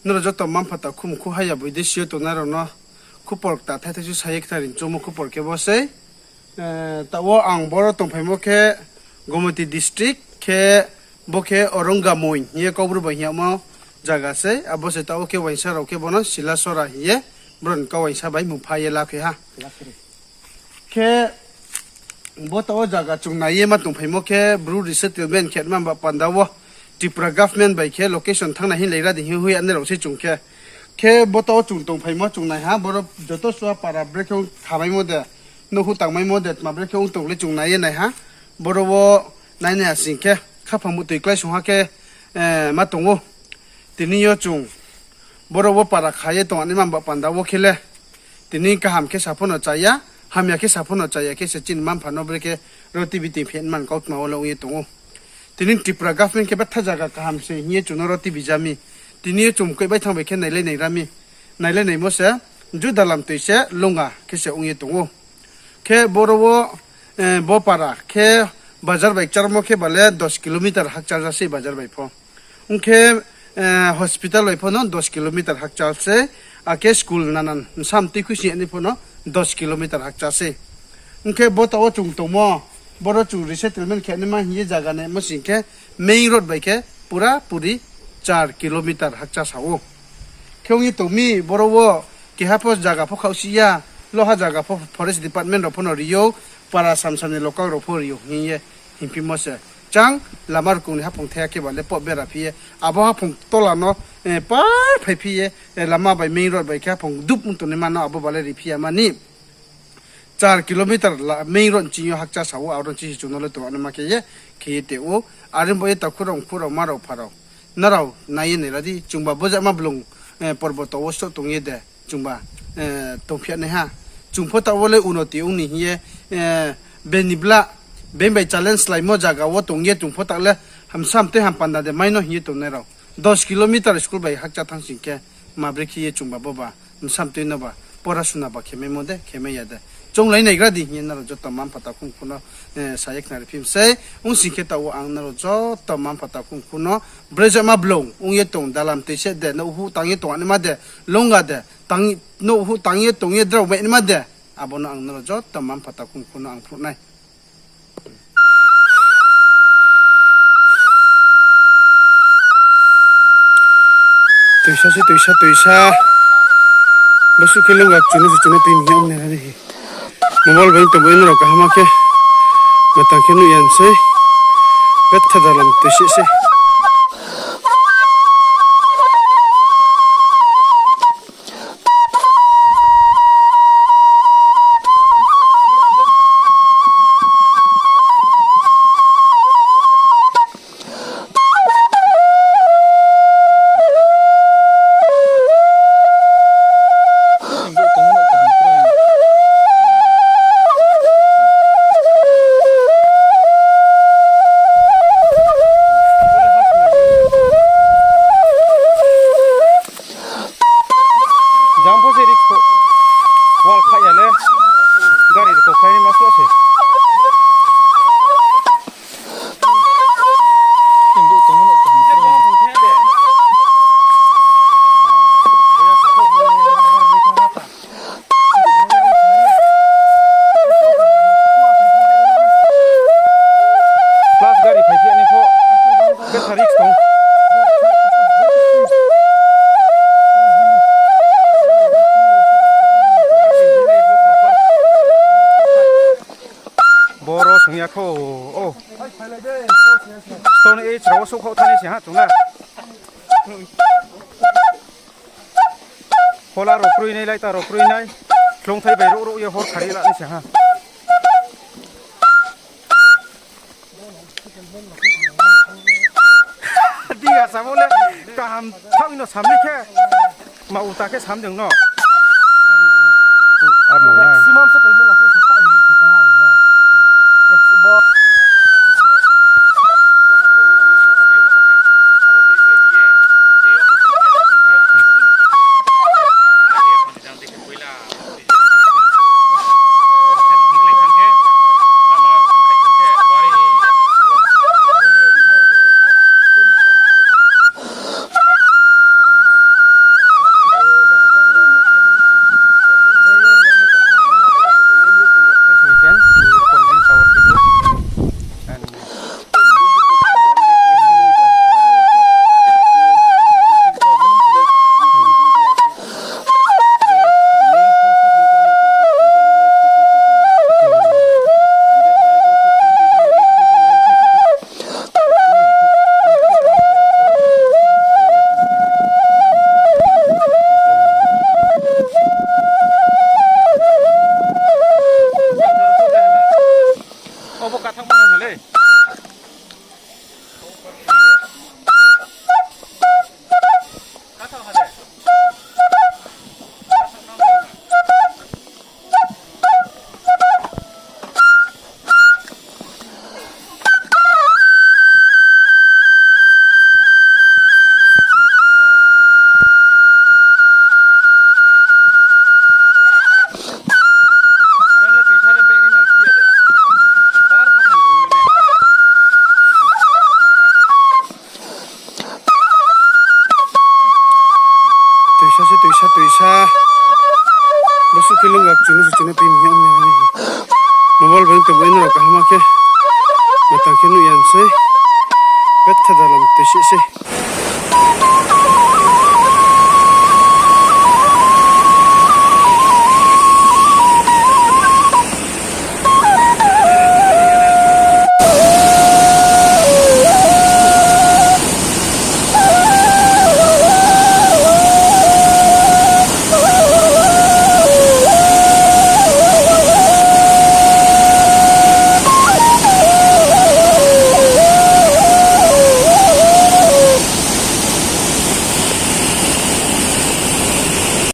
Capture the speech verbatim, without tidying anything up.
Nrao joto mma-mpha takhumkhu haya boidesi yo tongnai rao no khupor kta thai thai su sa ye khnari choungmo khupor khe bo sei. Eh, taoh wo ang boro tongphaimo khe Gomati district khe, bo khe Orongamoi hing ye Kaubru bai hing yagmo zaga sei. Abo se taoh wo khe uaingsa rao khe bo no Silasora hing ye boro ni kau uaingsa bai mungpha ye la khe ha. Khe bo taoh wo zaga chung nai ye ma tongphaimo khe Bru resettlement khe ma ba panda wo Tripura government bai khe location thanng nai hing lai ra di hing hoih ya nai rao sei chung khe. Khe bo taoh wo chung tongphaimo chung nai ha, boro joto sua para brekhe ong thamaimo de, nouhhu tangmaimo de, tma brekhe ong tong le chung nai ye nai ha. Boro wo nai nai ha sing khe, khaphang muhtoi klái song ha khe, eh, ma tong ou. Tini yo chung boro wo para kha ye tong ani ma ba panda wo khe le, tini kaham khe sa pho no cha ya, hamya khe sa pho no cha ya khe se chini mma-mpha no brekhe roti biti phi man kautma wo le ong ye tong ou. Tini Tripura government khe betha zaga kaham se hing ye chung no roti bija mi. Tini yo chung koi bai thanng bai khe nailai nai ra mi. Nailai naimo se, ju dalam toi se lung a khe se ong ye tong ou. Khe boro wo, eh, bo para khe bazar bai kcharmo khe ba le dos kilometer hakchar ja sei bazar bai pho. Ong khe, eh, hospital bai pho no dos kilometer hakchar sei, akhe school nanan bsa mtui khuising ani pho no dos kilometer hakchar sei. Ong khe bo taoh wo chung tongmo, boro chung resettlement khe naima hing ye zaga naimo sing khe main road bai khe pura puri char kilometer hakchar sa ou. Khe ong ye tong mi boro wo keha pho zaga pho khaohsi ya, loha zaga pho forest department rao pho no ri ou, para samsam ni local rao pho ri ou hing ye hingphimo se. Chang lama rkong ni haphung thai ya khe ba le pop bera phi ye, abo haphung tola no, eh, par phai phi ye, eh, lama bai main road bai khe haphung dup ong tongnaima no abo ba le ri phi ya mani. Char kilometer la-, main road ching yo hakchar sa ou, aro ching se chung no le tong ani ma khe ye, khe ye te ou. Are bo ye takhu rao, mkhu rao, ma rao, pha rao, nrao nai ye nai ra di, chungba bojama blung, eh, porboto wo souh tong ye de, chungba, eh, tongphi ya nai ha. Chung pho taoh wo le unoti ong ni hing ye, eh, beni bla, beng bai challenge laimo zaga wo tong ye chung pho taoh le hamsa mtui ham panda de mai no hing ye tongnai rao. Dos kilometer school bai hakchar thanng sing khe, ma brekhe ye chungba bo ba, bsa mtui no ba, pora suna ba khemaimo de, khemai ya de. Chounglai naigra di hing ye nrao joto mma-mpha takhumkhu no, eh, sa ye khnari phim sei. Ong sing khe taoh wo ang nrao joto mma-mpha takhumkhu no, brejama blung ong ye tong, dalam toi se de, nouhhu tang ye tong ani ma de, lung a de, tang, nouhhu tang ye tong ye drao mai ani ma de, abo no ang nrao joto mma-mpha takhumkhu no ang phnuh nai. Toisa se toisa, toisa. Bosuh khe lung a chung no se chung no tui ni hing ye ong nai ra di. Mobile bai tong bai nrao kaham khe matang khe nuh ya sei. Betha dalam toi se se. Jang pho se risk pho. Wall kha ya le. Gari rkho khlai ni ma sroh se. Plus gari phaiphi ya ni pho betha risk tong. Boro song ya kho, o. Stone age rao wo souhkhaoh thani se ha chung na. Hola rao kroi nai, laita rao kroi nai, khlongthai bai rouh rouh ye hor khari la nai se ha. Di ya samo le kaham thaoh no sam ni khe, ma uta khe sam deng no. Ar no nai. Maximum settlement location pa di se ta ha na. Bo Kathang ma nang ha le. Kathang ha le. Tuisa se tuisa tuisa. Bosuh khe lung ga kchu no se kchu no tui ni ya ong nai. Mobile bai tongbai nrao kaham khe. Matang khe nuh ya sei. Betha dalam tuisi sei.